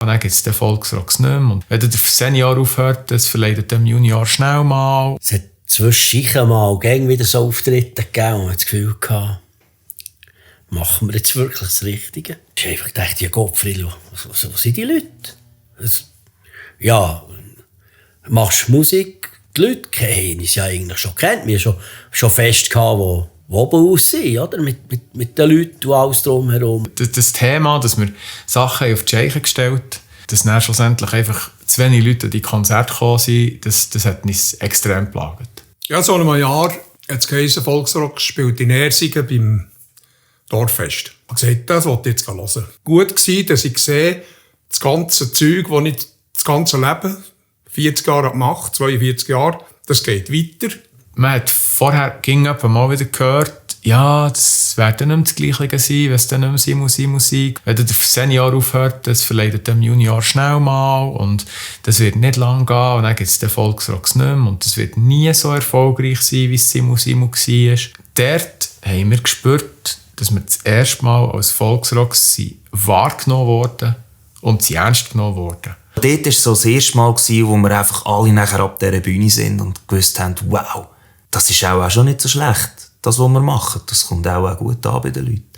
Und dann gibt es den Volksrocks nicht mehr. Und wenn der Senior aufhört, das verleidet dem Junior schnell mal. Es hat zwischendurch mal wieder so Auftritte gegeben, und man hat das Gefühl gehabt, machen wir jetzt wirklich das Richtige? Ich habe einfach gedacht, ja Gottfried, wo sind die Leute? Ja, machst Musik, die Leute kennen uns ja eigentlich schon kennt. Wir haben schon Fest gehabt, wo oben aus sind, oder? Mit den Leuten und alles drumherum. Das Thema, dass wir Sachen auf die Scheiche gestellt, dass dann schlussendlich einfach zu wenig Leute an die Konzerte gekommen sind, das hat uns extrem geplagt. Ja, so einem Jahr hat es geheißen, Volksrock spielt in Ersingen beim Dorffest. Ich habe gesagt, das wollte ich jetzt hören. Gut war, dass ich sehe, das ganze Zeug, das ich das ganze Leben, 40 Jahre gemacht, 42 Jahre, das geht weiter. Man hat vorher mal wieder gehört, ja, das wird dann nicht mehr das Gleiche sein, wenn es dann nicht mehr sein Musik. Wenn der Senior aufhört, das verleidet dem Junior schnell mal und das wird nicht lang gehen und dann gibt es den Volksrocks nicht mehr und das wird nie so erfolgreich sein, wie es Simu war. Dort haben wir gespürt, dass wir das erste Mal als Volksrocks wahrgenommen wurden und sie ernst genommen wurden. Dort war so das erste Mal, wo wir einfach alle nachher ab dieser Bühne sind und gewusst haben, wow, das ist auch schon nicht so schlecht. Das, was wir machen, das kommt auch gut an bei den Leuten.